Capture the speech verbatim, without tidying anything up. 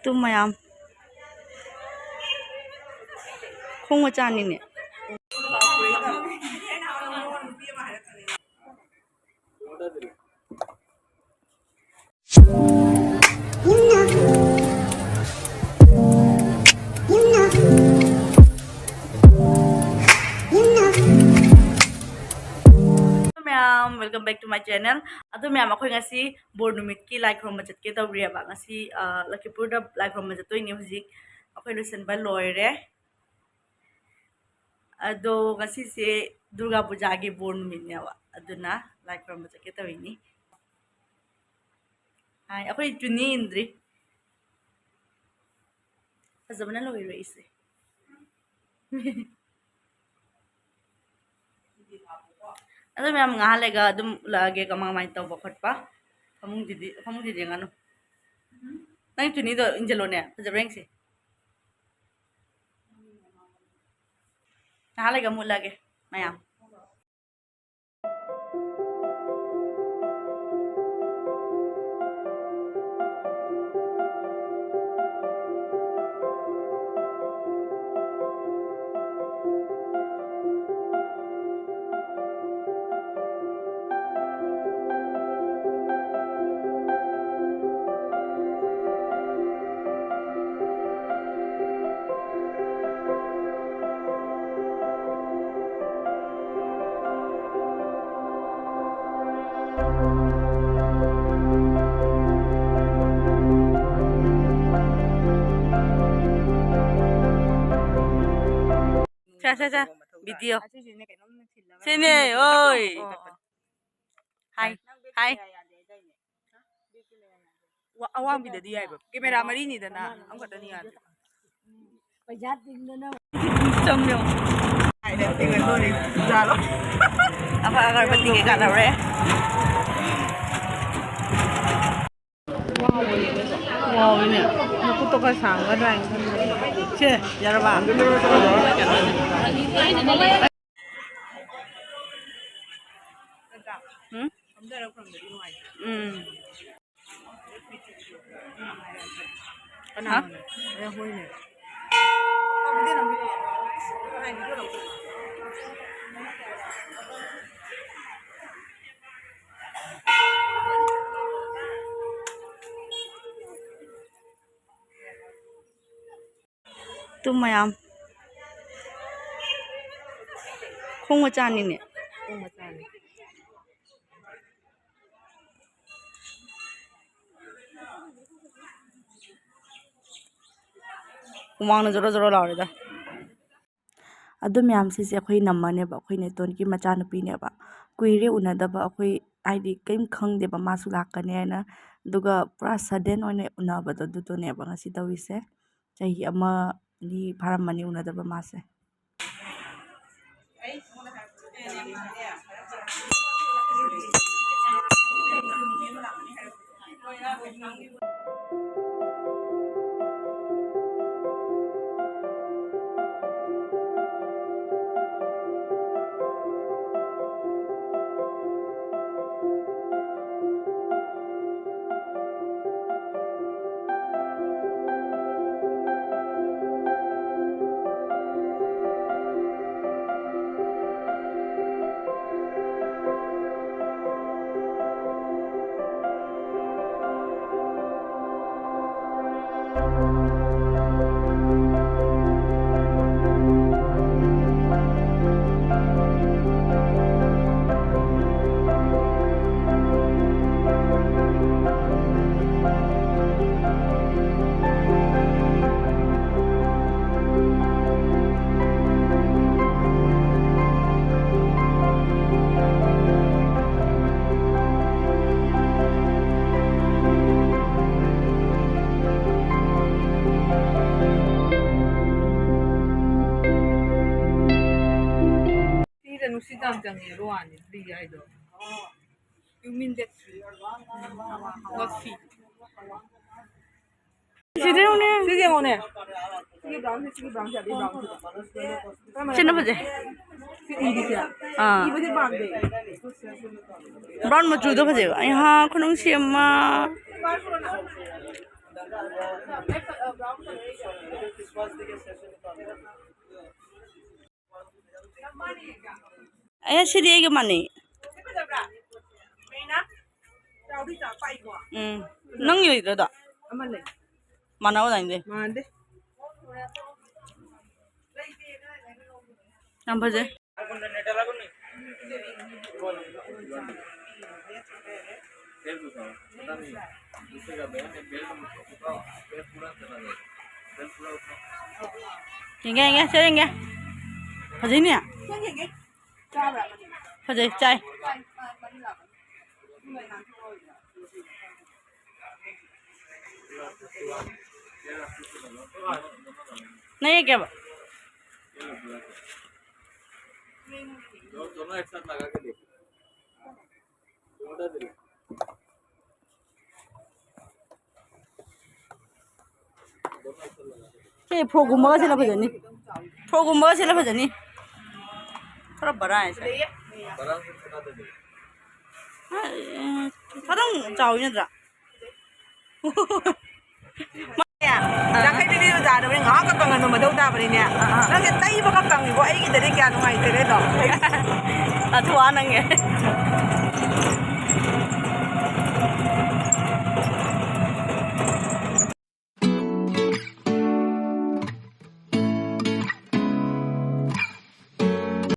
Two ꯃꯌꯥꯝ ꯈꯣꯡ ꯃꯆꯥꯅꯤꯅꯦ꯫ ꯃꯌꯥꯝ, welcome back to my channel. ꯑꯗꯨ ꯃꯌꯥꯝ, ꯑꯩꯈꯣꯏ ꯉꯁꯤ ꯕꯣꯔ ꯅꯨꯃꯤꯠꯀꯤ ꯂꯥꯏ ꯈꯨꯔꯨꯝꯕ ꯆꯠꯀꯦ ꯇꯧꯔꯤꯑꯕ꯫ ꯉꯁꯤ, ꯑ, ꯂꯈꯤꯄꯨꯔꯗ ꯂꯥꯏ ꯈꯨꯔꯨꯝꯕ ꯆꯠꯇꯣꯏꯅꯦ ꯍꯧꯖꯤꯛ꯫ ꯑꯩꯈꯣꯏ ꯂꯣꯏꯁꯤꯟꯕ ꯂꯣꯏꯔꯦ꯫ ꯑꯗꯣ ꯉꯁꯤꯁꯦ ꯗꯨꯔꯒꯥ ꯄꯨꯖꯥꯒꯤ ꯕꯣꯔ ꯅꯨꯃꯤꯠꯅꯦꯕ, ꯑꯗꯨꯅ ꯂꯥꯏ ꯈꯨꯔꯨꯝꯕ ꯆꯠꯀꯦ ꯇꯧꯔꯤꯅꯤ꯫ ꯍꯥꯏ, ꯑꯩꯈꯣꯏ ꯆꯨꯅꯤ ꯏꯟꯗ꯭ꯔꯤ꯫ ꯐꯖꯕꯅ ꯂꯣꯏꯔꯦ ꯑꯩꯁꯦ꯫ ꯑꯗꯨ ꯃꯌꯥꯝ ꯉꯥꯏꯍꯥꯛ ꯂꯩꯒ ꯑꯗꯨꯝ ꯎꯠꯂꯛꯑꯒꯦ ꯀꯃꯥꯏ ꯀꯃꯥꯏꯅ ꯇꯧꯕ ꯈꯣꯠꯄ꯫ ꯐꯃꯨꯡꯁꯤꯗꯤ, ꯐꯃꯨꯡꯁꯤꯗꯤ ꯌꯦꯡꯉꯅꯨ꯫ ꯅꯪ ꯆꯨꯅꯤꯗꯣ ꯏꯟꯁꯤꯜꯂꯣꯅꯦ, ꯐꯖꯕ꯭ꯔꯥ ꯌꯦꯡꯁꯤ꯫ ꯉꯥꯏꯍꯥꯛ ꯂꯩꯒ ꯃꯨꯠꯂꯒꯦ ꯃꯌꯥꯝ꯫ ꯁꯦ, ꯁꯦ, ꯁꯦ, video꯫ ꯁꯤꯅꯦ, ꯑꯣꯏ꯫ ꯍꯥꯏ, ꯍꯥꯏ꯫ ꯋꯥ-, ꯑꯋꯥꯡꯕꯤꯗꯗꯤ ꯌꯥꯏꯕ꯫ ꯀꯦꯃꯦꯔꯥ ꯃꯔꯤꯅꯤꯗꯅ, ꯑꯃꯈꯛꯇꯅꯤ ꯌꯥꯗꯦ꯫ ꯄꯩꯁꯥ ꯇꯤꯡꯗꯅ꯫ ꯆꯨꯝꯃꯦ꯫ ꯀꯥꯏꯗ ꯇꯤꯡꯒꯗꯣꯔꯤ? ꯖꯥꯠꯂꯣ? ꯑꯩꯈꯣꯏ ꯑꯒꯔꯕꯠꯇꯤ ꯀꯩꯀꯥ ꯂꯧꯔꯦ꯫ ꯋꯥꯎꯋꯤꯅꯦ꯫ ꯃꯈꯨꯠꯇꯣ ꯈꯔ ꯁꯥꯡꯒꯗ꯭ꯔꯥ ꯍꯥꯏꯅ ꯈꯟꯕꯅꯦ꯫ ꯁꯦ, ꯌꯥꯔꯕ? ꯎꯝ? ꯎꯝ꯫ ꯀꯅꯥꯅꯣ? ꯍꯥ? ꯑꯦ, ꯍꯣꯏꯅꯦ꯫ ꯇꯨ ꯃꯌꯥꯝ꯫ ꯈꯣꯡ ꯃꯆꯥꯅꯤꯅꯦ꯫ ꯈꯣꯡ ꯃꯆꯥꯅꯤ꯫ ꯍꯨꯃꯥꯡꯅ ꯖꯣꯔꯣ ꯖꯣꯔꯣ ꯂꯥꯎꯔꯦꯗ꯫ ꯑꯗꯨ ꯃꯌꯥꯝꯁꯤꯁꯦ ꯑꯩꯈꯣꯏ ꯅꯝꯃꯅꯦꯕ, ꯑꯩꯈꯣꯏ ꯅꯦꯇꯣꯟꯒꯤ ꯃꯆꯥꯅꯨꯄꯤꯅꯦꯕ꯫ ꯀꯨꯏꯔꯦ ꯎꯅꯗꯕ ꯑꯩꯈꯣꯏ, ꯍꯥꯏꯗꯤ ꯀꯔꯤꯝ ꯈꯪꯗꯦꯕ ꯃꯥꯁꯨ ꯂꯥꯛꯀꯅꯤ ꯍꯥꯏꯅ꯫ ꯑꯗꯨꯒ ꯄꯨꯔꯥ sudden ꯑꯣꯏꯅ ꯎꯅꯕꯗꯣ ꯑꯗꯨꯗꯨꯅꯦꯕ ꯉꯁꯤ ꯇꯧꯔꯤꯁꯦ꯫ ꯆꯍꯤ ꯑꯃ ꯑꯅꯤ ꯐꯥꯔꯝꯃꯅꯤ ꯎꯅꯗꯕ ꯃꯥꯁꯦ꯫ ꯁꯤꯗ ꯅꯨꯡꯁꯤꯠ ꯌꯥꯝ ꯆꯪꯉꯦ, ꯔꯣꯍꯥꯟꯅꯤ ꯂꯤ ꯍꯥꯏꯗꯣ꯫ You mean that tree? Not feet. ꯁꯤꯗ ꯌꯦꯡꯉꯨꯅꯦ꯫ ꯁꯤꯁꯦ ꯌꯦꯡꯉꯣꯅꯦ꯫ ꯁꯤꯒꯤ brown ꯁꯦ, ꯁꯤꯒꯤ brown ꯁꯦ, ꯑꯗꯩ brown ꯁꯦ꯫ ꯁꯤꯅ ꯐꯖꯩ꯫ ꯁꯤ ꯏꯕꯁꯦ꯫ ꯑꯥ꯫ ꯏꯕꯁꯦ ꯄꯥꯝꯗꯦ꯫ Brown ꯃꯆꯨꯗꯣ ꯐꯖꯩꯕ꯫ ꯑꯩꯍꯥ, ꯈꯨꯅꯨꯡꯁꯤ ꯑꯃ꯫ ꯑꯦ, ꯁꯤꯗꯤ ꯑꯩꯒ ꯃꯥꯟꯅꯩ꯫ ꯎꯝ꯫ ꯅꯪ ꯌꯣꯏꯗ꯭ꯔꯗꯣ? ꯑꯃ ꯂꯩ꯫ ꯃꯥꯟꯅꯧꯗꯥꯏꯅꯦ? ꯃꯥꯟꯗꯦ꯫ ꯌꯥꯝ ꯐꯖꯩ꯫ ꯌꯦꯡꯒꯦ, ꯌꯦꯡꯒꯦ, ꯁꯦ ꯌꯦꯡꯒꯦ꯫ ꯐꯖꯩꯅꯦ꯫ ꯐꯖꯩ, ꯆꯥꯏ꯫ ꯅꯪ ꯌꯦꯛꯀꯦꯕ? दोनों एक साथ लगा के देखो। ꯁꯤ ꯐ꯭ꯔꯣꯛꯀꯨꯝꯕꯒ ꯁꯦꯠꯂ ꯐꯖꯅꯤ꯫ ꯐ꯭ꯔꯣꯛꯀꯨꯝꯕꯒ ꯁꯦꯠꯂ ꯐꯖꯅꯤ꯫ ꯈꯔ ꯕꯔꯥ ꯍꯥꯏꯁꯦ꯫ ꯈꯤꯇꯪ ꯆꯥꯎꯋꯤ ꯅꯠꯇ꯭ꯔꯥ? ꯌꯥꯡꯈꯩ ꯄꯤꯕꯤ ꯑꯣꯖꯥꯗꯣ ꯍꯣꯔꯦꯟ ꯉꯥꯏꯍꯥꯛꯀ ꯀꯪꯍꯟꯕ ꯃꯊꯧ ꯇꯥꯕꯅꯤꯅꯦ꯫ ꯑꯥ, ꯑꯥ꯫ ꯅꯪꯁꯦ ꯇꯩꯕꯒ ꯀꯪꯉꯤꯕꯣ, ꯑꯩꯒꯤꯗꯗꯤ ꯀꯌꯥ ꯅꯨꯡꯉꯥꯏꯇꯔꯦꯗꯣ꯫ ꯑꯊꯨꯋꯥ ꯅꯪꯉꯦ꯫